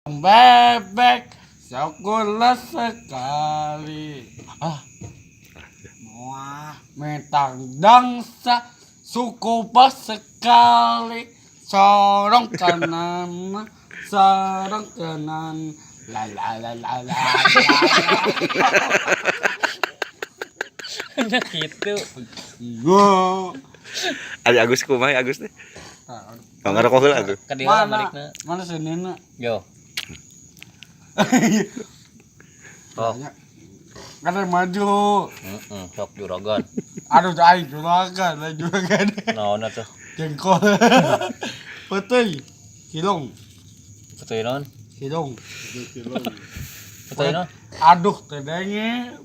Bebek sekolah sekali. Ah, Wah, metang dangsa suku pas sekali. Sorong kanan, sorong kanan. La la la la la. La. Nya kitu. Gua. Ari Agus kumaha Agus teh? Oh, ngarokok heula atuh. Ka dieu Mana? malikna. Mana senina? Yo. Oh. Kan yang maju. Heeh, sok juragan. Aduh, aing juragan, lain juragan. Naon atuh? Jengkol. Peuteuy. Silong, Peuteuy naon? silong. Peuteuy naon? Aduh, tedenge.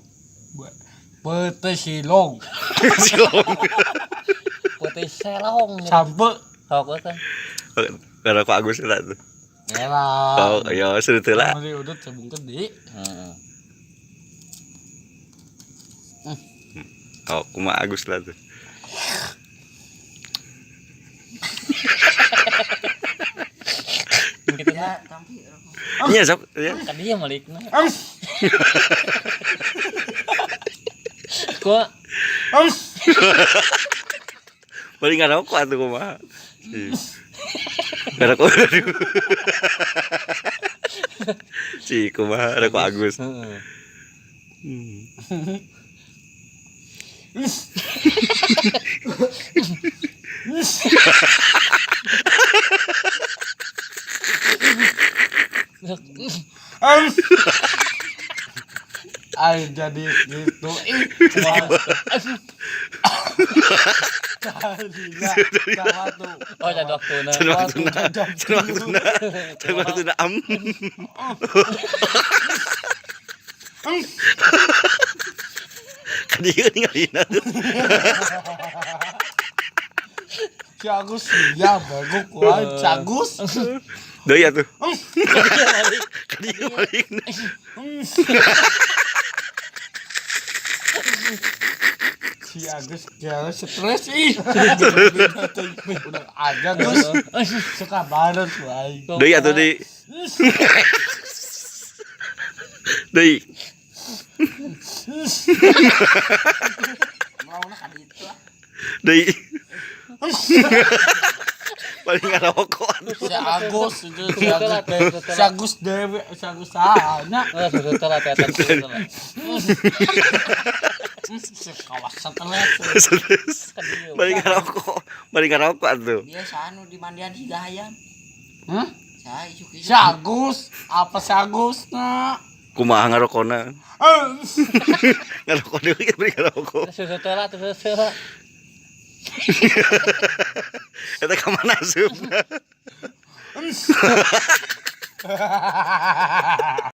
Peuteuy silong. Silong. Peuteuy selong. Sampe. Sok kan. Ngarokok Agus heula tuh. Elah. Oh, ya seru teh lah. Mari udut sebungkus di. Heeh. Oh, kumaha Agus lah tuh. Kitu ya tampi. Iya sok, ya. ka dieu malikna. Aus. Ku Aus. Paling ngarokok atuh kumaha. Ngarokok. Si kumaha rokok Agus. Heeh. Aus. Ay jadi gitu. Ih, wah. Tadinya waktu. Oh, can waktuna. Can waktuna. Can waktuna. Can waktuna am. Ka dieu ningalina tuh. Si Agus ya baguk wah si Agus. Deui atuh. Ka dieu malikna. Si Agus kayaknya stres ih. Udah aja Gus. Suka banget wah. Deui atuh deui. Deui. Mauna ka ditu ah. Deui. Paling ngarokok atuh. Si Agus itu si Agus si Agus dewe si Agus sahanya. Oh, susu telat ya, susu telat. Si kawas stres. Terus Ka dieu. paling ngarokok, paling ngarokok atuh. Biasa anu di mandian siga hayam. Hah? Saya isuk-isuk. Si Agus, apa si Agus na? Kumaha ngarokona? Ngarokok deui paling ngarokok. Susu telat, susu telat. Eta ka mana asupna?